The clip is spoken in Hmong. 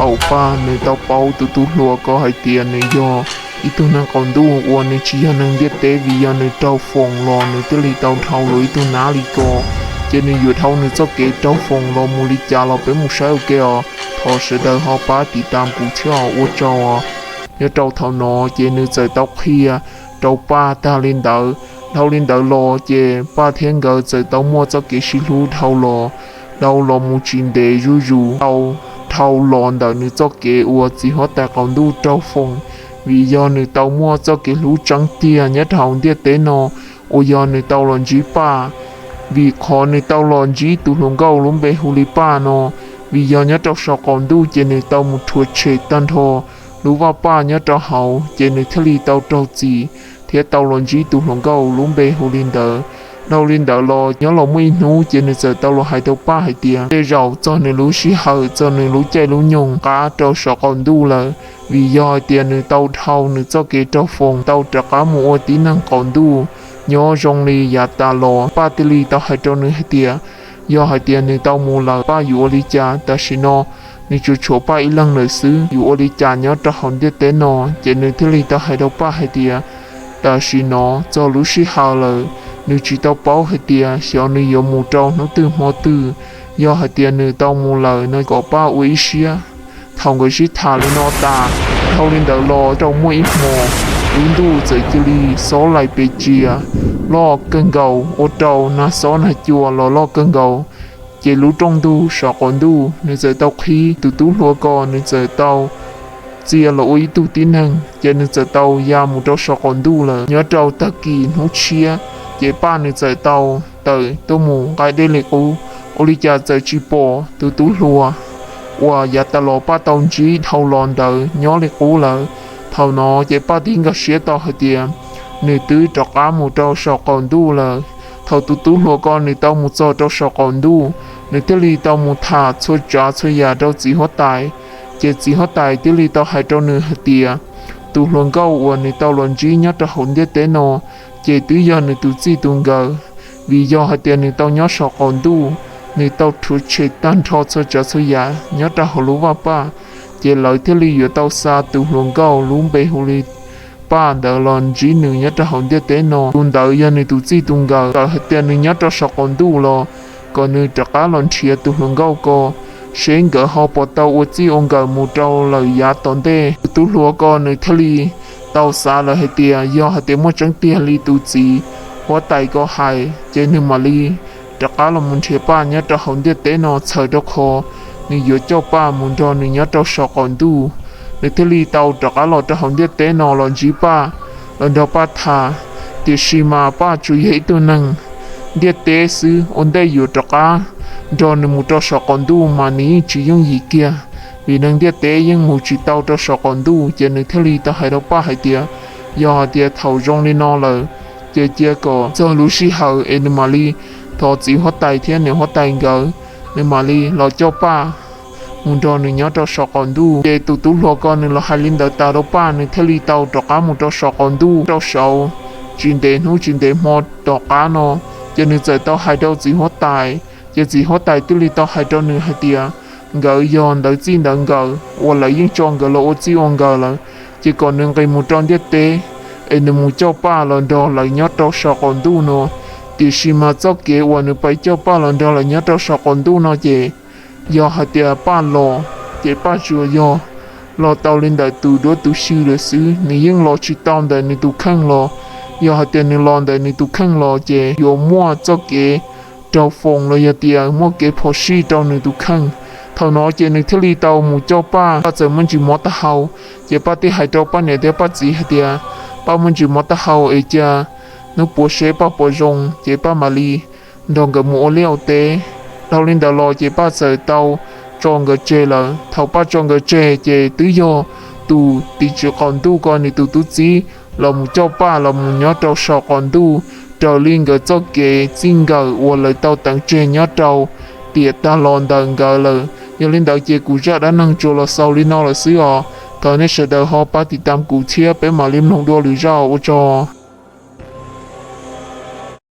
Thaum Paj nws tau paub tus tub hluas ko hais tias nws yog ib tug neeg qaum ntuj uas nws tsis yog neeg ntiaj teb, vim yog nws raug foom los nws thiaj li tau dhau luag ib tug nab li ko. Ces nws yuav dhau nws txoj kev raug foom los mus li cas los peb mus saib ua ke os. Thov sawv daws ho pab tiv tam kuv thiab os, ua tsaug. Nyob rau thaum no ces nws txawm tau qhia rau Paj tag li ntawd. Dhau li ntawd los ces Paj thiab nkawd txawm tau muaj txoj kev sib hlub dhau los, dhau los mus tsis ntev zuj zus, tau dhau los ntawm nws txoj kev uas txiv huab tais qaum ntuj raug foom, vim yog nws tau muaj txoj kev hlub tseeb tiag nyob rau hauv ntiaj teb no uas yog nws tau los ntsib Paj. Vim qhov nws tau los ntsib tus hluas nkauj lub npe hu li Paj no, vim yog nyob rau saum qaum ntuj ces nws tau mus rhuav tshem tag nrho lub vaj Paj nyob rau hauv, ces nws thiaj li tau raug txim thiab tau los ntsib tus hluas nkauj lub npe hu li ntawd. Dhau li ntawd los nyob los muaj ib hnub ces nws txawm tau los hais rau Paj hais tias tej zaum txog nws lub sij hawm, txog nws lub caij lub nyoog qab rau saum qaum ntuj lawm, vim yog hais tias nws tau dhau nws txoj kev raug foom, tau rov qab mus ua tib neeg qaum ntuj nyob zoo li yav tas los. Paj thiaj li tau hais rau nws hais tias yog hais tias nws tau mus lawm, Paj yuav ua li cas? Tam sim no nws tsuas tshuav Paj ib leeg lawm xwb, yuav ua li cas nyob rau hauv ntiaj teb no? Ces nws thiaj li tau hais rau Paj hais tias tam sim no txog lub sij hawm lawm, nws tsis tau paub hais tias xyov nws yuav mus rau hnub twg hmo twg. Yog hais tias nws tau mus lawm no kom Paj ua ib siab. Thaum nkawd sib tham li no tas, dhau li ntawd los rau muaj ib hmos, lub ntuj txawm cia li xob laim pes tsias loj kawg nkaus, ua rau nag xob nag cua los loj kawg nkaus. Ces lub rooj ntug saum qaum ntuj nws txawm tau qhib, tus tub hluas ko nws txawm tau txia los ua ib tug tib neeg, ces nws txawm tau ya mus rau saum qaum ntuj lawm. Nyob rau tag kis hnub tshiab, ces Paj nws txawm tau tawm tuaj mus nqa dej li qub, ua li cas txawm tsis pom tus tub hluas uas yav tas los Paj tau ntsib dhau los ntawd nyob li qub lawm. Thaum no ces Paj tib nkag siab tau hais tias nws twb rov qab mus rau saum qaum ntuj lawm. Thaum tus tub hluas ko nws tau mus txog rau saum qaum ntuj, nws thiaj li tau mus tham txhua tsav txhua yam rau txiv huab tais. Ces txiv huab tais thiaj li tau hais rau nws hais tias tus hluas nkauj uas nws tau los ntsib nyob rau hauv ntiaj teb no, ces twb yog nws tus txij tus nkawm, vim yog hais tias nws tau nyob saum qaum ntuj, nws tau rhuav tshem tag nrho txhua tsav txhua yam nyob rau hauv lub vaj Paj, ces lawv thiaj li yuav tau xa tus hluas nkauj lub npe hu li Paj ntawd los ntsib nws nyob rau hauv ntiaj teb no. Tus ntawd yog nws tus txij tus nkawm, txawm hais tias nws nyob rau saum qaum ntuj los kom nws rov qab los nrhiav tus hluas nkauj ko, seb nkawd ho puas tau ua txij ua nkawm mus rau lawm yav tom ntej. Tus tub hluas ko nws thiaj li tau xav lawm hais tias yog hais tias muaj tseeb tiag li tus txiv huab tais ko hais, ces nws mam li rov qab los mus nrhiav Paj nyob rau hauv ntiaj teb no, txhawm rau qhov nws yuav coj Paj mus nrog nws nyob rau saum qaum ntuj. Nws thiaj li tau rov qab los rau hauv ntiaj teb no los ntsib Paj, los nrog Paj tham. Tiam sis mas Paj tsuas yog ib tug neeg ntiaj teb xwb, ua ntej yuav rov qab nrog nws mus rau saum qaum ntuj mas nws yeej tsis yooj yim kiag, vim neeg ntiaj teb yeej mus tsis tau rau saum qaum ntuj. Ces nws thiaj li tau hais rau Paj hais tias yog hais tias thaum zoo li no lawm, ces cia kom txog lub sij hawm es nws mam li thov txiv huab tais thiab niam huab tais nkawd, nws mam li los coj Paj mus nrog nws nyob rau saum qaum ntuj. Ces tus tub hluas ko nws los hais li ntawd tas rau Paj, nws thiaj li tau rov qab mus rau saum qaum ntuj. Rau saud tsis ntev hnub tsis ntev hmo tom qab no, ces nws txawm tau hais rau txiv huab tais. Ces txiv huab tais thiaj li tau hais rau nws hais tias nkawd yog ntawv txij ntawv nkawm uas lawv yeej tso nkawd los ua txij ua nkawm lawm, ces kom nws nqis mus rau ntiaj teb es nws mus coj Paj los nrog lawv nyob rau saum qaum ntuj no. Tiam sis mas txoj kev uas nws pais coj Paj los nrog lawv nyob rau saum qaum ntuj no ces yog hais tias Paj los, ces Paj tsuas yog los tau li ntawm tus duab tus xyw lawm xwb, nws yeej los tsis tau ntawm nws tus kheej los. Yog hais tias nws los ntawm nws tus kheej los ces yuav muaj txoj kev raug foom los yog tias muaj kev phom sij rau nws tus kheej. Thaum no ces nws thiaj li tau mus coj Paj. Paj txawm muaj ntsis mob taub hau, ces Paj thiaj hais rau Paj niam thiab Paj txiv hais tias Paj muaj ntsis mob taub hau es cia hnub puav seb Paj puas zoo ces Paj mam li nrog nkawd mus ua liaj ua teb. Dhau li ntawd los ces Paj txawm tau tso nkawd tseg lawm. Thaum Paj tso nkawd tseg ces twb yog tus tim tswv qaum ntuj ko nws tus tub txib los mus coj Paj los mus nyob rau saum qaum ntuj raws li nkawd txoj kev txij nkawm uas lawv tau teev tseg nyob rau tiam tag los ntawm nkawd lawm. Yog li ntawd ces kuv zaj dab neeg tsuas los xaus li no lawm xwb os. Thov nej sawv daws ho pab tiv tam kuv thiab peb mam li mloog dua lwm zaj ua tsaug.